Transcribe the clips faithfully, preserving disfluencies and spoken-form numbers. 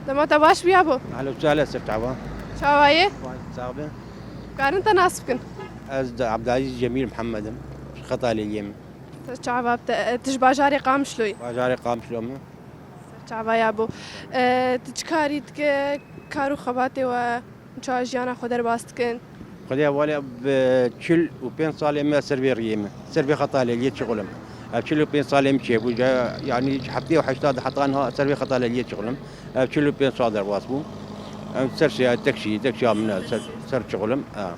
Dema te baş bû yabo. Ehlen we sehlen, ser çava. Çawa ye? Sax be. Karin te nas bikin? Ez de Abdülaziz Cemîl Mihemed im. Ji Xetalêliyê me. Ser çava te, tu ji bajarê Qamişloyî? Bajarê Qamişlo me. Ser çava yabo. E, tu çi karî dike, kar û xebatê we? Çawa jiyana xwe derbas dikin? Xwedê hevalê bi çil û pênc salê me ser vê riyê me. Ser vê Xetalêliyê çixulim. Ev çil û pênc salê min çêbû. Ca, yanî heftê û heşta de heta niha ser vê Xetalêliyê çixulim. Ev çil û pênc sal derbas bû. Em ser şiya teksî, teksiya min e, ser, ser çixulim. Ha.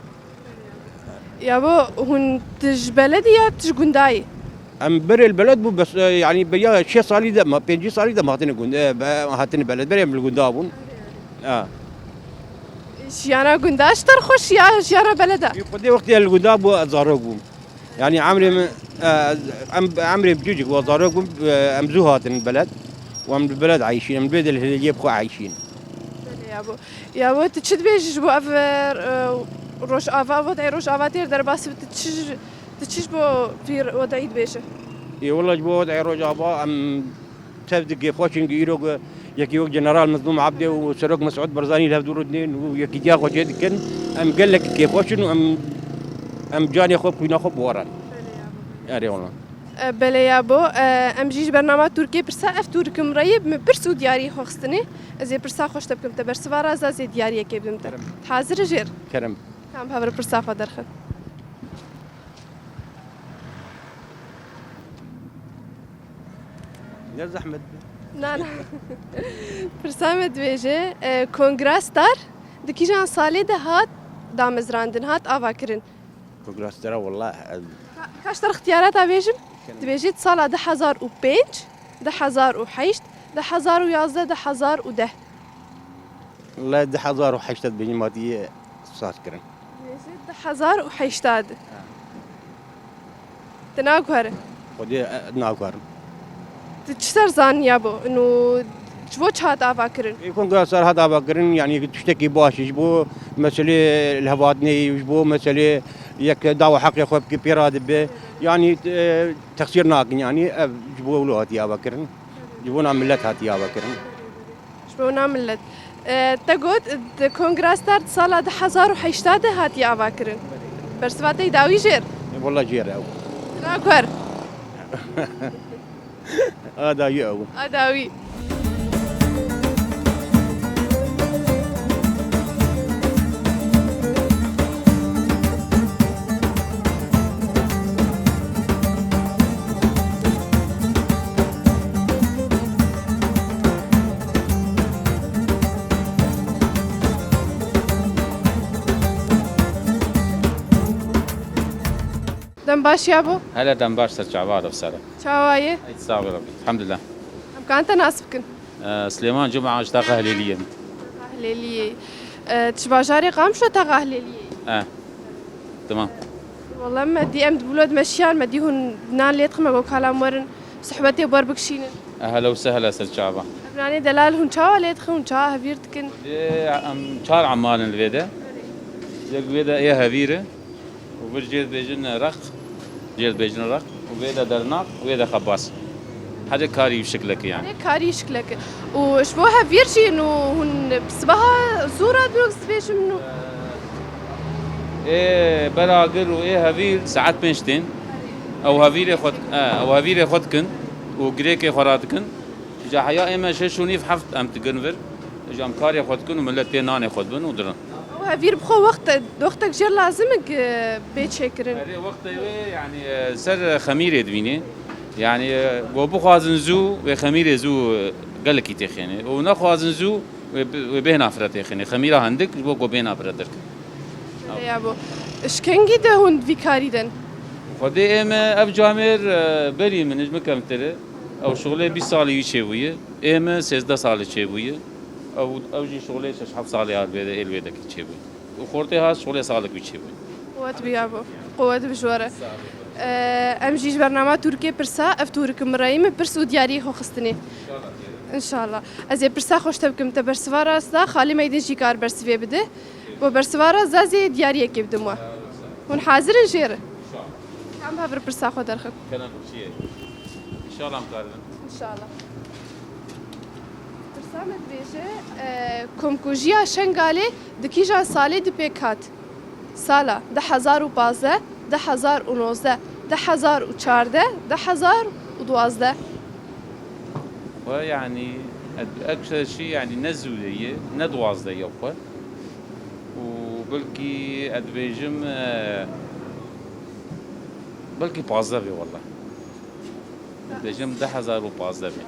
Yabo, hûn tu ji beledî ya tu ji gundayî? Em berê li beled bû, bes, e, yanî beriya şêst salî de me, pêncî salî de me hatine gund, e, be-, hatine beled. Berê em li gunda bûn. E. Jiyana gunda ji te re xweş ya jiyana beleda? Xwedê wextê li gunda bû, ez zarok bûm. Yanî emrê min, e, em, emrê biçûcik bû, zarok bûm, e, em zû hatin beled. Û em li beled eyşîn, em li vê de li hiliyê bi xwe eyşîn. Belê yabo. Yabo, tu çi dibêjî ji bo ev, e, Rojava, wed'ê Rojava têr derbas bi, tu çi, tu çi ji bo vî wed'î dibêjî? Ê, wela ji bo wed'ê Rojava em tev di kêfxweş in, îro ku yekî wek General Mezlûm Ebdê û Serok Mesûd Barzanî li hev dû rûdinên û yekîtiya xwe çê dikin. Em gelekî kêfxweş in û em, em canê xwe, kûyna xwe bi we re ne. Erê wela. E, belê yabo, e, em jî ji bernama Tirkiyê pirsa ev tûrikim reyî min pirs û diyarî xwe xistinê. Ez ê pirsa xwe ji te bikim, te bersiva re ez ê diyariyekê bidim te. Kerem. Hazir î jêr? Kerem. Em hev re pirsa xwe derxin. Ne zehmet be. Na, na. Pirsa me dibêje, e, Kongra Star di kîjan salê de hat damezrandin, hat avakirin? Kongra Star, wela, e, Ka-, kaş te ixtiyarata bêjim? Dibêjit sala du hezar û pênc, du hezar û heşt, du hezar û yazdeh, du hezar û deh. Wela du hezar û heşt de bêjim hatiye saz kirin. Dibêjit du hezar û heşt de. Ha. Tu naguhere? Xwedê, e, naguherim. Tu çi ser zanî yabo? Û ji bo çi hat avakirin? Ê, Kongra Star hat avakirin, yanî tiştekî baş e ji bo meselê lihevhatinê, ji bo meselê yek dawa heqê xwe bike pê re dibe. Yanî, e, texsîr nakin, yanî ev ji bo wilo hatiye avakirin. Ji bona millet hatiye avakirin. Ji bona millet. E, te got, di Kongra Star di sala du hezar û heşt de hatiye avakirin. Bersiva te dawî jêr? E, wela jêr e ew. Naguher. A dawî ew. A dawî. Dem baş yabo? Hele dem baş, ser çava, dev sere. Çawa ye? Ey, sağ ol Rabbi. Elhamdülillah. Em kan te nas bikin? Ee, Süleyman Cuma, ji Taqa Hilêliyê. Hilêliyê. Ee, tu ji bajarê Qamişlo, Taqa Hilêliyê? Eh. Tamam. Wela me dî em di bilo de meşiyan, me dî hûn nan lê dixin, me got kala em werin, sohbetê bi we re bikişînin. Ehla û sehla, ser çava. Ev nanê delal hûn çawa lê dixin, hûn çawa hevîr dikin? Dê em çar emal in li vê de. Yek vê de ê hevîr e. Û vir jê dibêjin req, jê dibêjin req. Û vê de dernak, û vê de xebas. Hede karî şiklekî yani. Hede karî şiklekî. Û ji bo hevîr jî nû hûn bi sibeha zû radin wek dibêjin nû? Ê beragir û ê hevîr saet pênc tên. Ew hevîrê xwe, e, ew hevîrê xwe dikin û girêkê xwe radikin. Ca heya ê me şeş û nîv heft em dikin vir. Ji em karê xwe dikin û millet tê nanê xwe dibin û dirin. Ew hevîr bi xwe wext, wextek jêr lazim e ku bê çêkirin. Erê, wextê wê, yanî, e, ser xemîrê divînê. Yanî, e, ku bixwazin zû, wê xemîrê zû, e, gelekî têxêne. Û nexwazin zû, wê bi-, wê bêhna fire têxêne. Xemîra hindik ji bo ku bêhna fire derkeve. Lê ya bo. Ji kengî de hûn di vî karî de ne? Xwedê ê me ev camêr, e, berî min, ji min kevtir e. Ew şixulê bîst salî wî çêbûye. Ê me sêzdeh salî çêbûye. Ew, ew jî şixulê şeş heft salê hat vê de, ê li vê dekê çêbû. Û xortê hat şixulê salek wî çêbû. Quwet bi ya bo. Quwet bi ji we re. Sağ ol. Ee, em jî ji bernama Tirkiyê pirsa, ev tûrik mirayî min pirs û diyariyê xwe xistinê. İnşallah. İnşallah. Ez ê pirsa xwe ji te bikim, te bersiva rast da, xalê me yê din jî kar bersivê bide. Bo bersiva rast da, ez ê diyariyekê bidim we. Hûn hazir in jê re? Em hev re pirsa xwe derxin. Kerem, çi ye? İnşallah em karin. İnşallah. Pirsa Dame dibêje, e, komkujiya Şengalê di kîjan salê di pêk hat? Sala du hezar û pazdeh, du hezar û nozdeh, du hezar û çardeh, du hezar û duwazdeh. We, yanî, ed-, ek şey, yanî, ne zû de ye, ne duwazdeh ye xwe. Û belkî ez dibêjim, e, belkî pazdeh bê, wele. Ez dibêjim du hezar û pazdeh bê.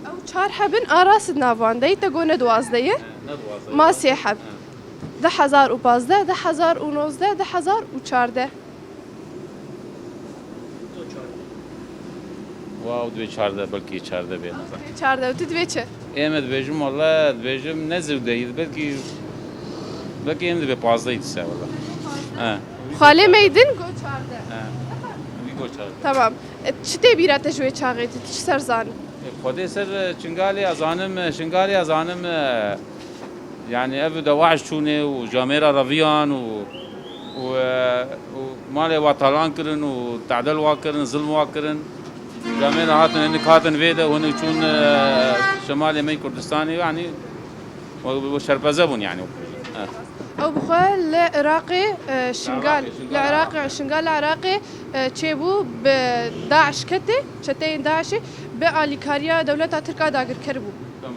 Ew çar hebin, a rast di nav wan de ye, te got ne duwazdeh ye. He, ne duwazdeh ye. Ma sê heb. He. Du hezar û pazdeh, du hezar û nozdeh, du hezar û çardeh. Wow, divê çardeh, belkî çardeh bê, nizam. Çardeh, tu divê çi? Êm dibêjim, wele dibêjim ne zû de ye, belkî, belkî êm dibê pazdeh dîsa, wele. He. Xalê me yî din got çardeh. He. Wî got çardeh. Tamam. E, çi tê bîra te ji wê çaxê, tu çi ser zanî? E, Xwedê ser, e, Şingalê ez zanim, e, Şingalê ez zanim, e, yanî ev DAIŞ çûne û camêra reviyan û, û, e, û malê wa talan kirin û tedel wa kirin, zilm wa kirin. Camêra hatin, hinek hatin vê de, hinek çûn, e, şemalê me Kurdistanê, yanî we, we şerpeze bûn, yanî. E. Ew bi xwe li Iraqê, e, Şingal, Iraqê, Şingal, li Iraqê, Iraqê. Şingal li Iraqê, e, çêbû, bi DAIŞ ketê, çeteyên DAIŞê, bi alîkariya dewleta Tirk a dagirker bû. Tamam.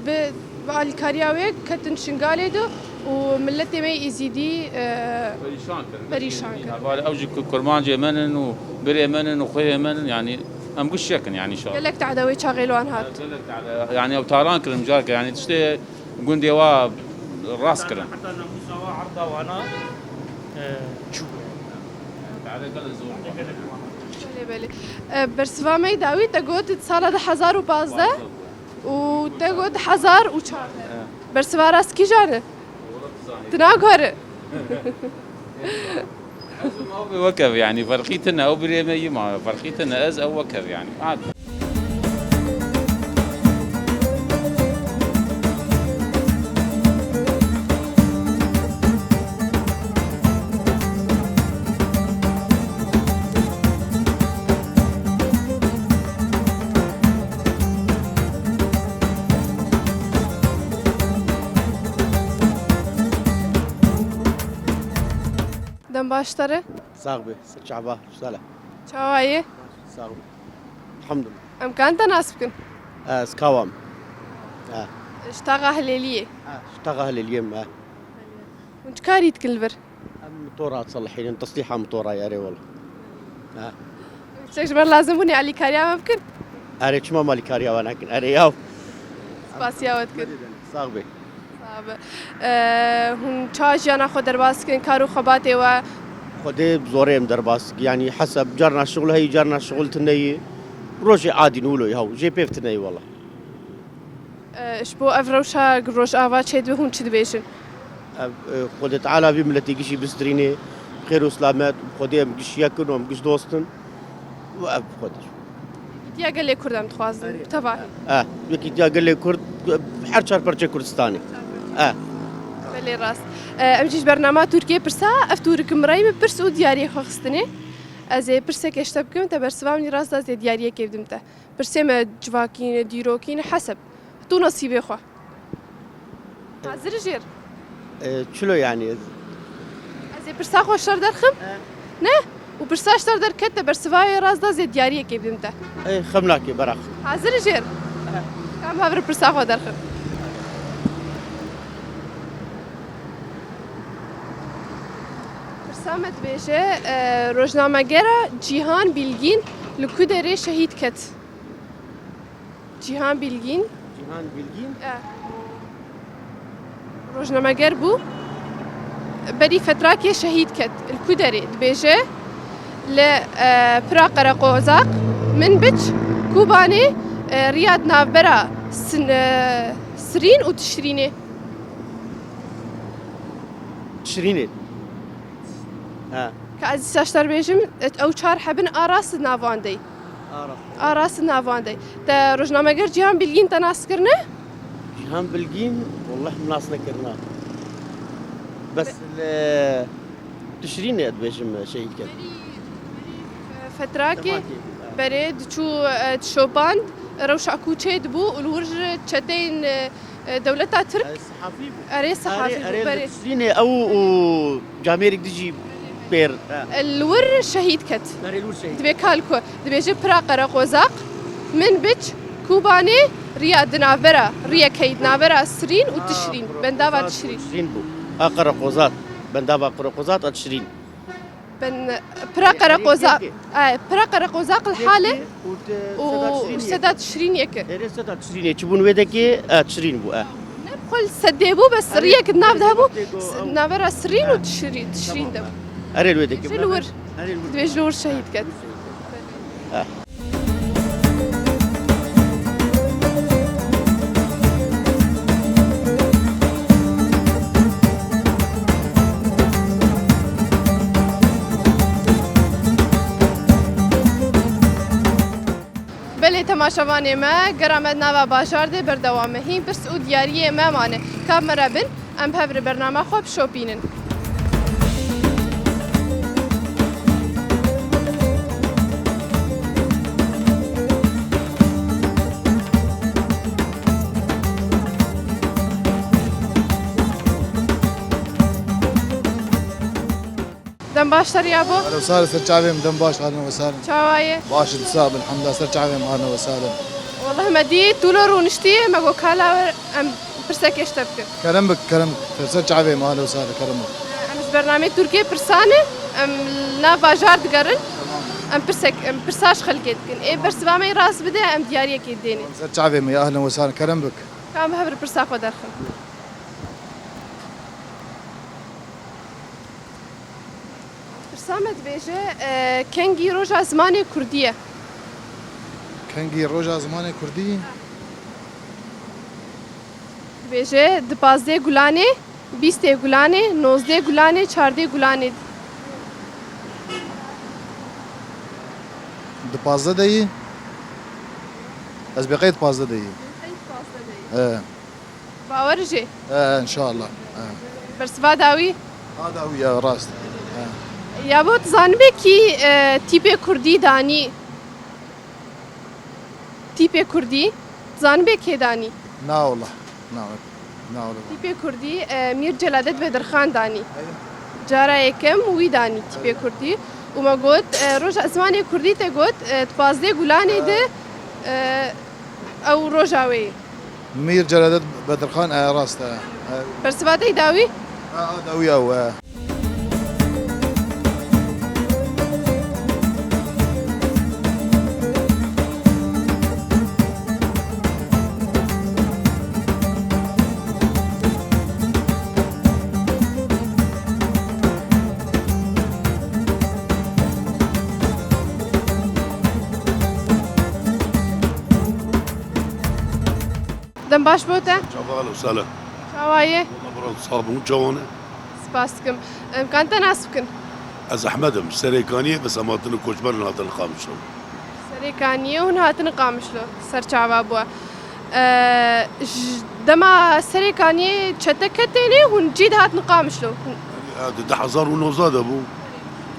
Bi, bi alîkariya wê ketin Şingalê de û miletê me yê Êzîdî, e, perîşan kirin. Perîşan kirin. Hevalê ew jî ku kurmancê me nin û birê me nin û xwêyê me nin, yanî em giş yek in, yanî şa. Gelek tehde wê çaxê li wan hat. Gelek tehde, yanî ew talan kirin, careke, yanî tiştê gundê wa rast kirin. Heta namûsa wa, erda wana, e, çû. Belê, belê. E, bersiva me yê dawî te got sala du hezar û pazdeh û te got hezar û çardeh. Bersiva rast kîjan e? Tu naguherî. Ez û ma wê wek ev, yanî ferqî tune, ew birê me yî ma, ferqî tune, ez ew wek ev, yanî. Hat. Dem baş te re. Sax be, çava, sala. Çawa yî? Sax be. Elhamdulillah. Em karin te nas bikin? Ez Kawam. Ha. Ji taxa Hilêliyê. Ha, ji taxa Hilêliyê me. Hûn çi karî dikin li vir? Em motora diselihînin, teslîha motora ye, erê wele. Ha. Çek ji ber lazim bûne alîkariya me bikin? Erê, çima me alîkariya we nekin? Erê yaw. Spasiya we dikin. Sax be. Sax be. Ee, hûn çawa jiyana xwe derbas dikin, kar û xebatê we? Xwedê bi zorê em derbas dikin. Yanî hesab, carna şixul heyî, carna şixul tune yî. Rojê adî ne wilo ye, haw, jê pêv tune yî wele. E, ji bo ev rewşa Rojava çêdibe hûn çi dibêjin? Ev, e, Xwedê Teala vî miletê gişî bistirînê, xêr û silamet, Xwedê em giş yek in û em giş dost in. Û ev Xwedê. Yekîtiya gelê Kurd em dixwazin, bi tevahî. Eh, yekîtiya gelê Kurd, her çar perçê Kurdistanê. Eh. Belê rast. E, em jî ji bernama Tirkiyê pirsa, ev tûrik mirayî min pirs û diyariyê xwe xistinê. Ez ê pirsekê ji te bikim, te bersiva min rast da, ez ê diyariyekê bidim te. Pirsê me civakî ne, dîrokî ne, heseb. Tu nesîbê xwe. Hazir jêr? E, çilo yanî? Ez ê pirsa xwe şer derxim? He. Ne? Û pirsa şer derket te bersiva wê rast da, ez ê diyariyekê bidim te. Ê, xem nake, beraq. Hazir jêr? He. Kam hev re pirsa xwe derxim. Pirsa me dibêje, e, rojnamegera Cîhan Bilgîn li ku derê şehîd ket? Cîhan Bilgîn. Cîhan Bilgîn? E. Rojnameger bû. Berî fetrakê şehîd ket. Li ku derê dibêje? Li, e, Pira Qereqozaq, Minbic, Kobanê, e, riya di navbera Sin-, e, Sirîn û Tişrînê. Tişrînê. Ha. Ka ez dîsa ji te re bêjim, ew çar hebin a rast di nav wan de ye. A rast. A rast di nav wan de ye. Te rojnameger Cîhan Bilgîn te nas kirine? Cîhan Bilgîn, welleh min nas nekirina. Bes li Tişrînê dibêjim şehîd ket. Berî, berî, e, fetrakê, Temakê, ha. Berê diçû, e, dişopand, Rewşa koçê dibû û li wir çeteyên, e, e, dewleta Tirk. E, sehafî bû. Erê, sehafî bû, erê, berê. Li Tişrînê ew û camêrek dijî pêr. He. Li wir şehîd ket. Berê li wir şehîd. Dibê kal ku dibêje pira Qereqozaq, min biç Kobanê riya di navbera, riyekey di navbera Sirîn û Tişrîn, bendava Tişrîn. Tişrîn bû. A Qereqozaq, bendava Qereqozaq a Tişrîn. Ben pira Qereqoza-, e, pira Qereqozaq li hale û Seda Tişrîn yek e. Erê Seda Tişrînê çi bûn wê dekê, e, Tişrîn bû, e. Ne xwe li sedê bû, bes riyek di nav de hebû, s-, navera Sirîn û Tişrî-, Tişrîn de bû. Erê li wê dekê. Ji li wir. Erê li wir. Dibê ji li wir şehîd ket. E. Belê temaşevanê me, gera me di nava bajar de berdewam e. Hîn pirs û diyariyê me mane. Ka bi me re bin, em bi hev re bernama xwe bişopînin. Dem baş, ser ya bo? Ahlen we sahlen, ser çavê min, dem baş, ahlen we sahlen. Çawa ye? Baş in, sax bin, elhamdulillah, ser çavê min, ahlen we sahlen. Wellahî me dî tu lo rûniştî, me got kala we em pirsekê ji te bikin. Kerem bik, kerem bik. Ser çavê min, ahlen we sahlen, kerem bik. Em ji bernameyê Tirkiyê pirsan e, em li nav bajar digerin. Em pirsek, em pirsa ji xelkê dikin. Ê bersiva me yê rast bide, em diyariyekê dêne. Ser çavê min, ya ahlen we sahlen, kerem bik. Ka em bi hev re pirsa xwe derxin. Pirsa me dibêje, e, kengî roja zimanê kurdî ye? Kengî roja zimanê kurdî? Dibêje di pazdeh Gulanê, bîstê Gulanê, nozdeh Gulanê, çardeh Gulanê. Di pazdeh de yî? Ez bê qey di pazdeh de yî. Bê qey di pazdeh de yî. He. Bawer jê. He, înşallah. He. Bersiva dawî? Ha, dawî ya, rast. He. Ya bo, tu zanibê kî, e, tîpê kurdî danî? Tîpê kurdî, tu zanibê kê danî? Na wala. Na, na wala. Tîpê kurdî, e, Mîr Celadet Bedirxan danî. He. Cara yekem wî danî tîpê kurdî. Û me got, e, roja zimanê kurdî te got, e, di pazdeh Gulanê de, e, ew roja wê ye. Mîr Celadet Bedirxan, e, rast e. E. Bersiva te dawî? E, a, dawî ew e. Dem baş bo te. Çava, ahlen we sahlen. Çawa ye? Wala bira, sax bûn, çawa ne? Spas dikim. Em kan te nas bikin? Ez Ehmed im, Serêkaniyê, bes em hatine koçber, hatine Qamişlo. Serêkaniyê hûn hatine Qamişlo, ser çava bû. E, ji dema Serêkaniyê çete ketêne, hûn cî dihatin Qamişlo? E, di du hezar û nozdeh de bû.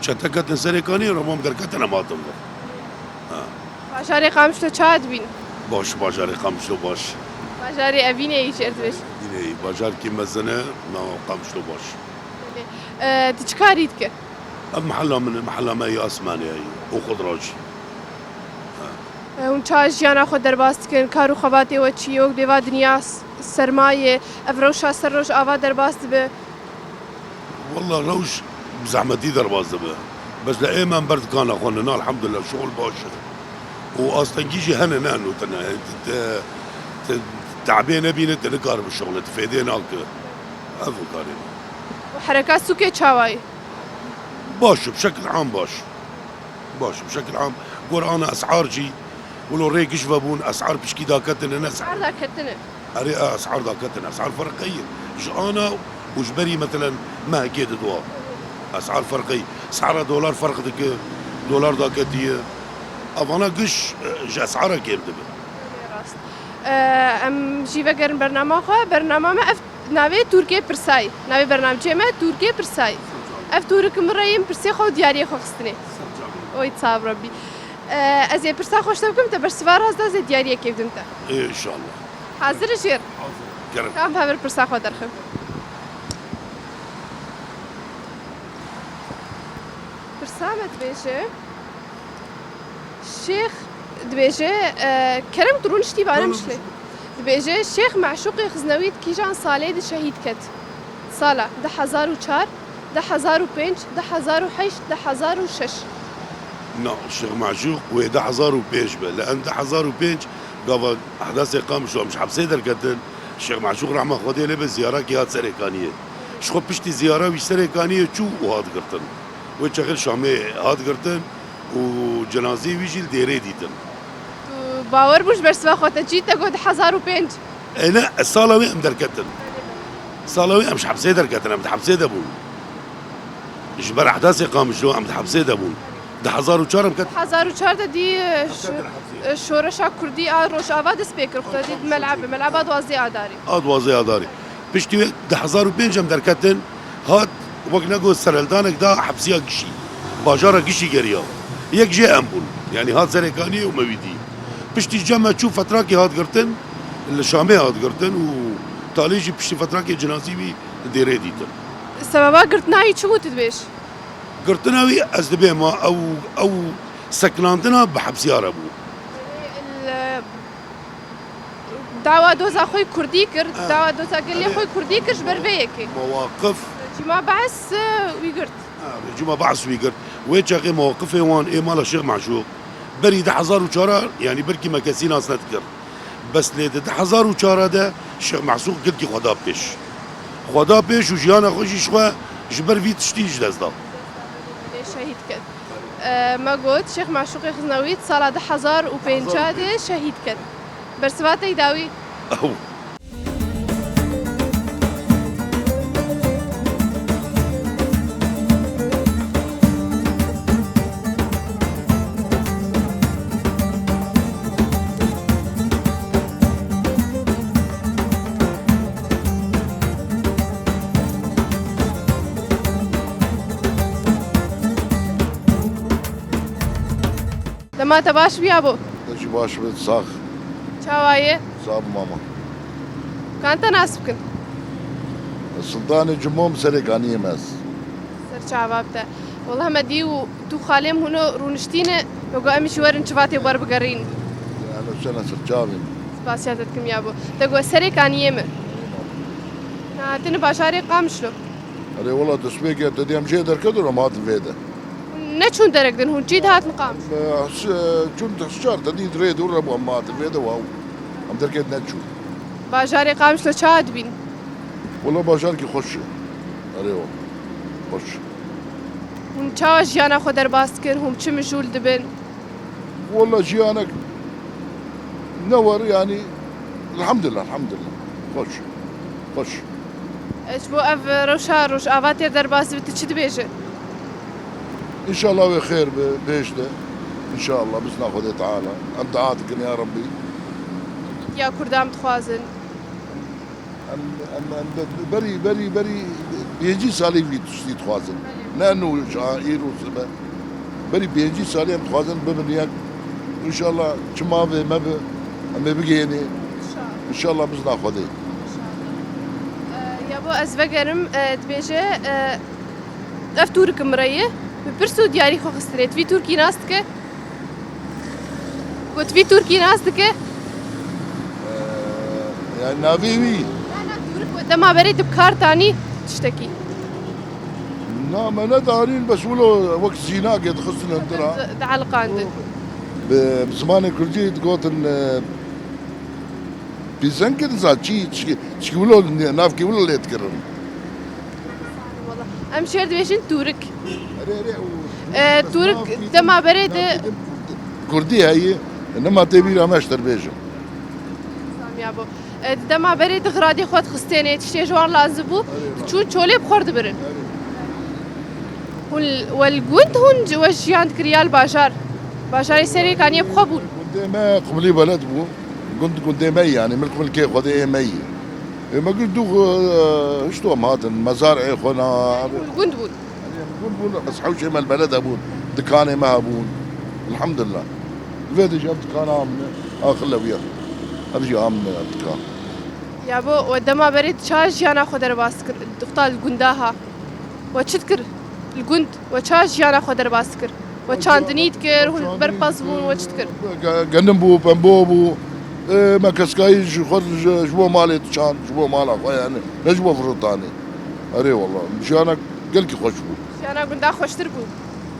Çete ketin Serêkaniyê, re mam derketin em hatin vir. Ha. Bajarê Qamişlo çawa dibîn? Baş, bajarê Qamişlo baş. Bajarê Evînê yî jêr dibêj. Evînê yî bajarkî mezin e, ma Qamişlo baş. Belê. E, tu çi karî dike? Ev mehela min e, mehela me yê Asmanê ye, û Xudraj. E, hûn çawa jiyana xwe derbas dikin? Kar û xebatê we çi ye? Wek bêva dinya s-, serma ye. Ev rewşa ser roj ava derbas dibe? Walla rewş bi zehmetî derbas dibe. Bes li ê me em ber dikana xwe nîne, elhamdulillah, şixul baş e. Û astengî jî hene, ne eno tune. Te, te, te te'bê nebîne, te nikare bişixule, te fêdê nake. Ev o karê me. Û hereka sûkê çawa ye? Baş e, bi şekil am baş. Baş e, bi şekil am. Gor ana es'ar jî, wilo rê giş vebûn, es'ar pişkî daketine, ne es'ar. Es'ar daketine. Erê, a, es'ar daketin, es'ar ferqe ye. Ji ana û ji berî, meselen, mehekê di dua. Es'ar ferqe ye. Sehra dolar ferq dike, dolar daketiye. Evana giş, e, ji es'ara kêm dibe. Rast. E, em jî vegerin bernama xwe. Bernama me ev navê Tûrkê Pirsayî. Navê bernamecê me Tûrkê Pirsayî. Ev tûrik min re yên pirsê xwe û diyariyê xwe xistinê. Oy, sağ ol Rabbî. Ee, ez ê pirsa xwe ji te bikim, te bersiva rast da, ez ê diyariyekê bidim te. Ê, inşallah. Hazir î jêr? Kerem. Tamam, hever pirsa xwe derxim. Pirsa me dibêje, Şêx dibêje, e, Kerem, tu rûniştî, barem şilê. Dibêje, Şêx Meşûqê Xiznewî di kîjan salê de şehîd ket? Sala du hezar û çar, du hezar û pênc, du hezar û heşt, du hezar û şeş. Na, Şêx Meşûq wê du hezar û pênc be. Li en du hezar û pênc gava ehdasê Qamişlo em ji hepsê derketin, Şêx Meşûq rehma Xwedê lê be ziyarekî hat Serêkaniyê. Ji xwe piştî ziyara wî ji Serêkaniyê çû û hat girtin. Wê çaxê li Şamê hat girtin û cenazeyê wî jî li dêrê dîtin. Tu bawer bû ji ber siva xwe te çî te got du hezar û pênc? E ne, e, sala wê em derketin. Sala wê em ji hepsê derketin, em di hepsê de bûn. Ji ber ehdasê Qamişlo em di hepsê de bûn. Du hezar û çar em ket. Du hezar û çar de dî, e, ş-, e, şoreşa Kurdî a Rojava dest pê kir, xwe dî di Melebê, Meleba duwazdeh Adarê. A duwazdeh Adarê. Piştî wê du hezar û pênc em derketin, hat wek ne got serhildanek da hepsiya Gişî. Bajara Gişî geriya. Yek jê em bûn. Yanî hat Serêkaniyê û me wî dî. Piştî cem me çû fetrakê hat girtin, li Şamê hat girtin û talê jî piştî fetrakê cinazî wî dêrê dîtin. Sebeba girtina wî çi bû tu dibêj? Girtina wî ez dibêm a ew, ew sekinandina bi hepsiya re bû. Li Dawa doza xwe kurdî kir, Eh, dawa doza gelê eh, xwe kurdî kir ji ber vê yekê. Mewaqif. Cîma Be's, eh, wî girt. Eh, cîma Be's wî girt. Wê çaxê mewaqifê wan ê mala Şêx Meşûq berî du hezar û çar a, yanî belkî me kesî nas nedikir. Bes lê di du hezar û çar a de Şêx Meşûq gelkî xwe da pêş. Xwe da pêş û jiyana xwe jî ji xwe ji ber vî tiştî ji dest da. Lê şehîd ket. Eh, me got, Şêx Meşûqê Xiznewî di sala du hezar û pênc de şehîd ket. Bersiva te yî dawî? Ew. Dema te baş bî yabo. Te jî baş bit, sax. Çawa ye? Sax bî mama. Kan te nas bikin? Sultanê Cumom Serêkaniyê me ez. Ser çava bi te. Wela me dî û tu xalê min hûno rûniştîne, me got em jî werin çivatê werbigerîn. Ehlen sehlen, ser çavê min. Spasiya te dikim yabo. Te got Serêkaniyê me. Na, tini bajarê Qamişlo. Erê wela destpêkê te dî em jê derketin em hatin vê de. Hûn neçûn derek din, hûn çî dihatin Qamişlo? Çûn çar te dî rê dûr re bû em hatin vê de wa. Em derket neçûn. Bajarê Qamişlo çawa dibîn? Wela bajarkî xweş e. Erê wa. Xweş. Hûn çawa jiyana xwe derbas dikin? Hûn çi mijûl dibin? Wela jiyanek ne wer, yanî, elhamdulillah, elhamdulillah. Xweş, xweş. Ji bo ev rewşa Rojava têr derbas dibe, tu çi dibêje? Înşallah wê xêr be, bihişt e. Înşallah, bizna Xwedê Teala. Em dua dikin, ya Rebbî. Ya Kurdan dixwazin. Em, em, em be-, berî, berî, berî pêncî salî vî tiştî dixwazin. Ne nû şa, îro sibe. Berî pêncî salî em dixwazin bibin yek. Înşallah çi ma vê me bi, em ê bigihênê. Înşallah bizna Xwedê. E, ya bo ez vegerim, e, dibêje, e, ev tûrik min re ye. Bi pirs û diyarî xwe xistirê. Tu vî tûrkî nas dike? Got vî tûrkî nas dike? Ee, yani navê wî? Na, na, tûrik got dema berê tu bi kar tanî tiştekî. Na, me nedanîn, bes wilo wek zînakê dixistin hundir a. Di-, dieliqandin. Bi, bi zimanê kurdî digotin, e, pîzenkê dizan çi, çi, çi wilo, navkê wilo lê dikirin. Em şêr dibêjin tûrik. Erê, erê, û Ee, tûrik dema berê de Kurdî heye, nema tê bîra me ji te bêjim. Samiya bo. Ee, di dema berê de xiradê xwe dixistêne, tiştê ji wan lazim bû, diçûn çolê bi xwe dibirin. Hûn wel gund hûn ji we jiyan dikir ya li bajar? Bajarê Serêkaniyê bi xwe bûn. Gundê me Qumlî Beled bû. Gund gundê me yanî, milk milkê Xwedê ê me yî. Ê me gund dû, e, hişto em hatin, mezar ê xwe na. Gund bûn. Gund bûn, ez hewşê me li beled hebûn, dikanê me hebûn. Elhamdulillah. Vê de jî ev dikan amine, axir lewiya. Ev jî amine ev dikan. Yabo, we dema berê çawa jiyana xwe derbas kir, dixta li gunda ha? We çi dikir li gund? We çawa jiyana xwe derbas kir? We çandinî dikir, hûn berpez bûn, we çi dikir? Ge-, genim bû, pembo bû. Ê, me keskayî ji xwe ji, ji bo malê diçand, ji bo mala xwe yani. Ne ji bo firotanê. Erê wala, jiyana gelkî xweş bû. Jiyana gunda xweştir bû.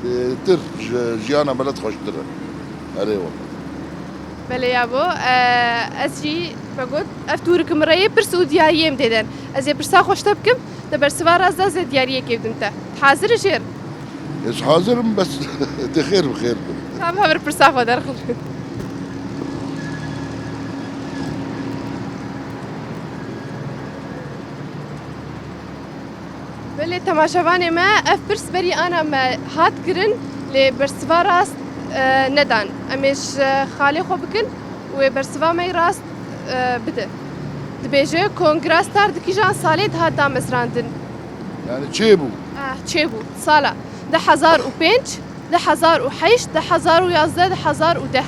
Ê, tir, ji, jiyana milet xweştir e. Erê wala. Belê yabo, e, ez jî me got, ev tûrik min re yê pirs û diyariyê min tê den. Ez ê pirsa xwe ji te bikim, te bersiva rast da ez ê diyariyekê bidim te. Hazir î jêr? Ez hazir im, bes dê xêr bi xêr bin. Tamam, hevir pirsa xwe derxin. Belê temaşevanê me, ev pirs berî ana me hat kirin, lê bersiva rast, e, nedan. Em ê ji xalê xwe bikin û wê bersiva me yê rast, e, bide. Dibêje, Kongra Star di kîjan salê dihat damezrandin? Yani çêbû? Ah, çêbû. Sala du hezar û pênc, du hezar û heşt, du hezar û yazdeh, du hezar û deh.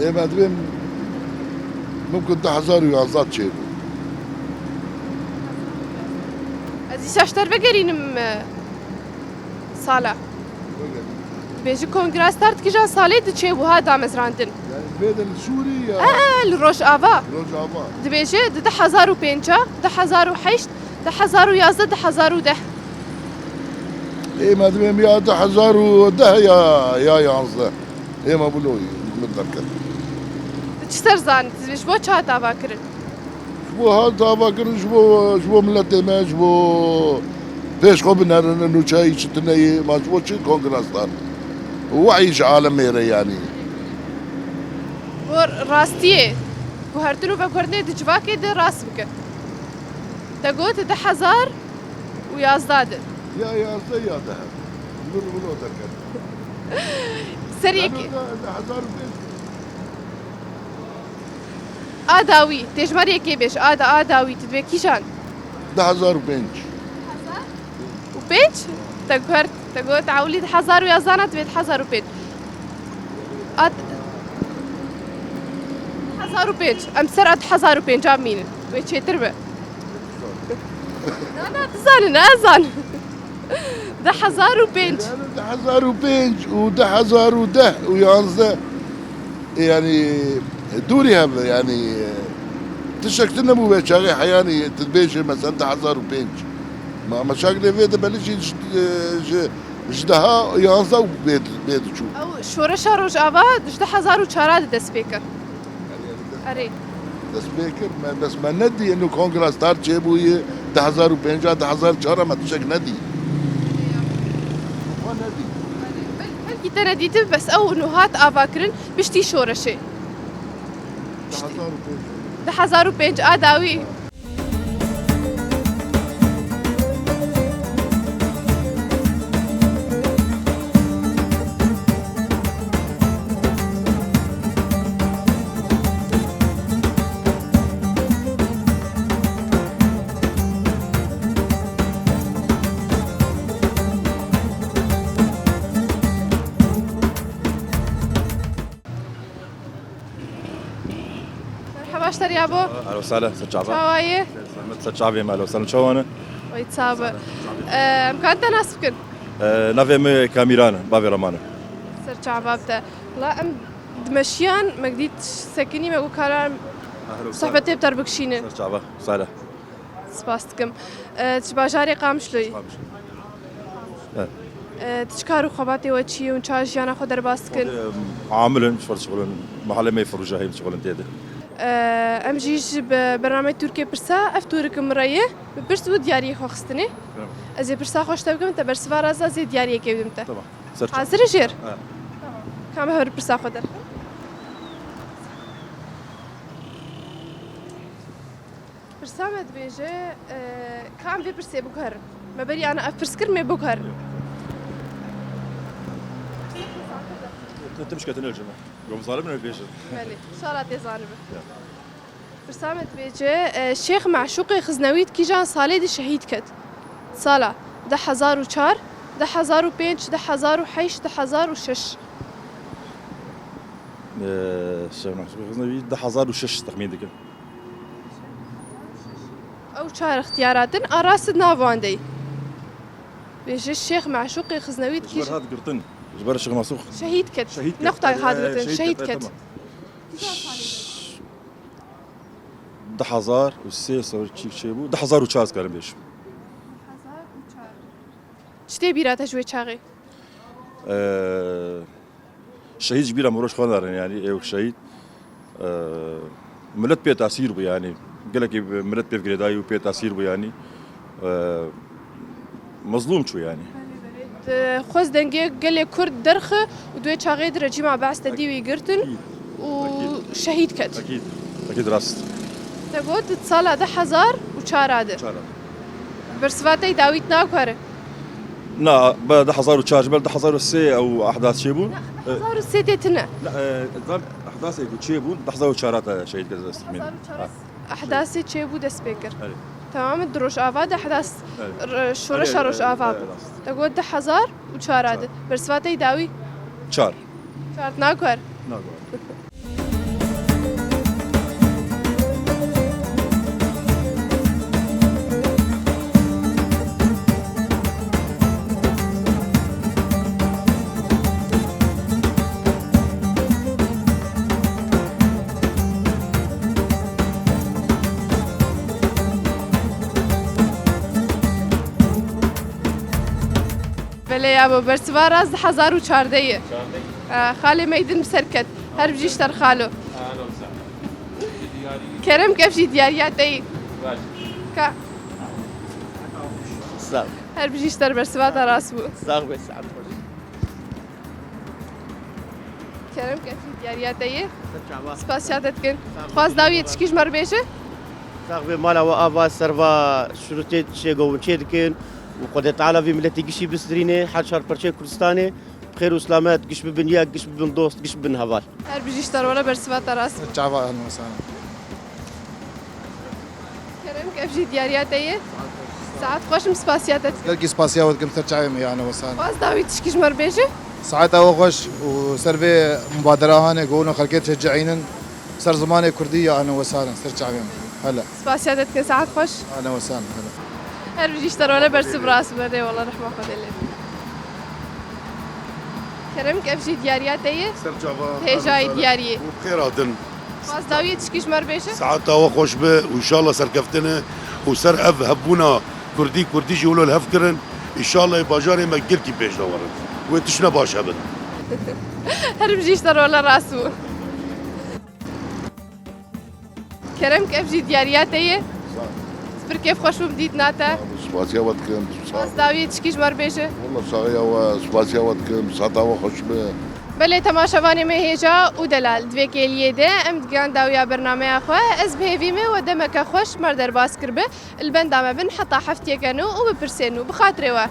Ê, me dibê mimkun du hezar û yazdeh çêbû. Ez îsa ji te re vegerînim, e, sala. Vegerînim. Dibêje Kongra Star di kîjan salê di çêbû ha damezrandin? Yani bê de li Sûrî ya? E, e, li Rojava. Rojava. Dibêje di du hezar û pênc, du hezar û heşt, du hezar û yazdeh, du hezar û deh. Ê, me dibêm ya du hezar û deh ya, ya yanzdeh. Ê, me bilo min derket. Tu çi ser zanî? Tu ji bo çi hat avakirin? Ji bo hat avakirin, ji bo, ji bo miletê me, ji bo pêş xwe binerin, nûçeyî çi tune ye, ma ji bo çi Kongra Star? We'î ji alemê re yanî. Bo rastiyê, guhertin û veguhertinê di civakê de rast bike. Te got du hezar û yazdeh de. Ya yazdeh ya deh. Min wilo derket. Ser yekê. Yanî de, de hezar û pênc. A dawî, tê ji me re yekê bêj. A da, a dawî, tu dibê kîjan? Du hezar û pênc. û pênc, te guhert, te got, ewlî du hezar û yazdeh na, divê du hezar û pênc. At, du hezar û pênc, em ser a du hezar û pênc a mînin. Wê çêtir be. Na, na, tu zanî, ne ez zanim. Du hezar û pênc. Yani du hezar û pênc û du hezar û deh û yanzdeh. Yani dûrî hev, yani tiştek tune bû vê çaxê heyanî, tu dibêjî mesela du hezar û pênc. Ma, ma şaklê vê de belê jî ji, ji, ji daha yanzdeh bê, bê diçû. Ew şoreşa Rojava ji du hezar û çar de dest pê kir. Erê. Dest pê kir, me, bes me nedî, eno Kongra Star çêbûye, du hezar û pênc, du hezar û çar me tiştek nedî. Xwe nedî. Bel-, belkî te nedîtib, bes ew eno hat avakirin, piştî şoreşê. Du hezar û pênc. Du hezar û pênc a dawî. Merhaba, ji te re ya bo. Ehlen we sehlen, ser çava. Çawa yî? Selamet, ser çavê me, ehlen we sehlen, çawa ne? Oy, çawa. Em kan te nas bikin? E, navê min Kamîran e, bavê Reman e. Ser çava bi te. Wela em dimeşiyan, me dît sekinî, me got kara sohbetê bi te re bikişînin. Ser çava, sehlen. Spas dikim. E, tu ji bajarê Qamişloyî? Qamişlo. Evet. E, tu çi kar û xebatê we çi ye û çawa jiyana xwe derbas dikin? Xwedê, em, amil in, ji xwe dişixulin, mehele me Firûjahî dişixulin tê de. E, em jî ji be-, bernameyê Tirkiyê pirsa, ev tûrik min re ye, bi pirs û diyariyê xwe xistinê. Evet. Ez ê pirsa xwe ji te bikim, te bersiva rast da, ez ê diyariyekê bidim te. Tamam. Ser çava. Hazir î jêr? Evet. Tamam. Ka me hev pirsa xwe derxin. Pirsa me dibêje, e, ka em vê pirsê biguherin. Me berî ana ev pirs kir, me biguherin. Tu, tu bişketine cime. Gom zalim ne bêje. Belê, şala tê zanibe. Ya. Pirsa me dibêje, e, Şêx Meşûqê Xiznewî di kîjan salê de şehîd ket? Sala du hezar û çar, Du hezar û pênc, du hezar û heşt, du hezar û şeş. Ee, Şêx Mehsûd Xeznewî du hezar û şeş texmîn dikim. Ew çar ixtiyara din, a rast di nav wan de ye. Bêje Şêx Meşûqê Xiznewî Ji ber dikî hat girtin. Ji ber Şêx Meşûq. Şehîd ket. Şehîd ket. Ne qutay hat Ee, girtin, şehîd şehîd ket, ket. Tamam. Du hezar û sê sor çî çêbû? Du hezar û çar ez karim bêjim. Çi tê bîra te ji wê çaxê? Ee, Şehîd ji bîra mirov ji xwe narin, yanî ê wek şehîd. Ee, Milet pê tesîr bû, yanî gelekî milet pê girêdayî û pê tesîr bû, yanî. Ee, Mezlûm çû, yanî. Xwest dengê gelê Kurd derxi û di wê çaxê di rejîma Be'es de dî wî girtin Ekîd. Û Ekîd. Şehîd ket. Ekîd. Ekîd rast. Te got di sala du hezar û çar de. Çar de. Bersiva te dawît naguhere. Na, be du hezar û çar, ji ber du hezar û sê ew ehdas çêbûn. Na, du hezar û sê tê tine. Na, e, zan ehdasê ku çêbûn, du hezar û çar te şehîd kir dest min. Ehdasê çêbû dest pê kir. Erê. Tamam, di Rojava de ehdas Erê. r-, şoreşa Erê, Rojava erê, bû. Rast. Te got du hezar û çar de. Çar. Bersiva te dawî? Çar. Çar naguher. Naguher. Belê yabo, bersiva rast di hezar û çardeh ye. Çardeh? Ee, xalê Meydin bi ser ket. Her bijî ji te re xalo. Kerem ke ev jî diyariya te ye. Ka. Sağ ol. Her bijî ji te re, bersiva te rast bû. Sağ ol, saet xweş. Kerem ke ev jî diyariya te ye. Ser çava. Spasiya te dikin. Sağ ol. Xwaz dawiyê tişkî ji me re bêje? Sax be, mala we ava serva şurutê çê govin çê dikin. Û Xwedê Teala vî miletî gişî bistrîne, her çar perçeyê Kurdistanê. Bi xêr û silamet, giş bibin yek, giş bibin dost, giş bibin heval. Her bijî ji te re were, bersiva te rast. Çava, ehlen we sehlen. Kerem ke ev jî diyariya te ye. Saet xweş, em spasiya te dikin. Gelkî spasiya we dikim, ser çavê min, ehlen we sehlen. Xwaz dawî tişkî ji me re bêje? Saeta we xweş û ser vê mubadera hanê govin û xelkê tişecîînin ser zimanê kurdî, ehlen we sehlen, ser çavê min. Hele. Spasiya te dikin, saet xweş. Ehlen we sehlen, hele. Her bijî ji te re were, bersiv rast be, wele rehma Xwedê lê. Kerem ke ev jî diyariya te ye. Ser çava, Hêjayê diyariyê. Û bi xêr hatin. Xwaz dawiyê tişkî ji me re bêje? Saeta we xweş be û înşallah serkeftine û ser ev hevbûna kurdî, kurdî jî wilo li hev kirin. Înşallah ê bajarê me girkî pêş de werin. Wê tiştine baş hebin. Her bijî ji te re wele rast bû. Kerem ke ev jî diyariya te ye. Sağ ol. Pir kêfxweş bûm dîtina te. Spasiya we dikim. Sağ ol. Xwaz dawiyê tişkî ji me re bêje? Wela saxiya we, spasiya we dikim. Saeta we xweş be. Belê temaşevanê me hêja û delal, di vê kêliyê de em digihan dawiya bernameya xwe. Ez bi hêvî me we demeke xweş me re derbas kiribe. Li benda me bin heta heftiyeke nû û bi pirsên nû. Bi xatirê we.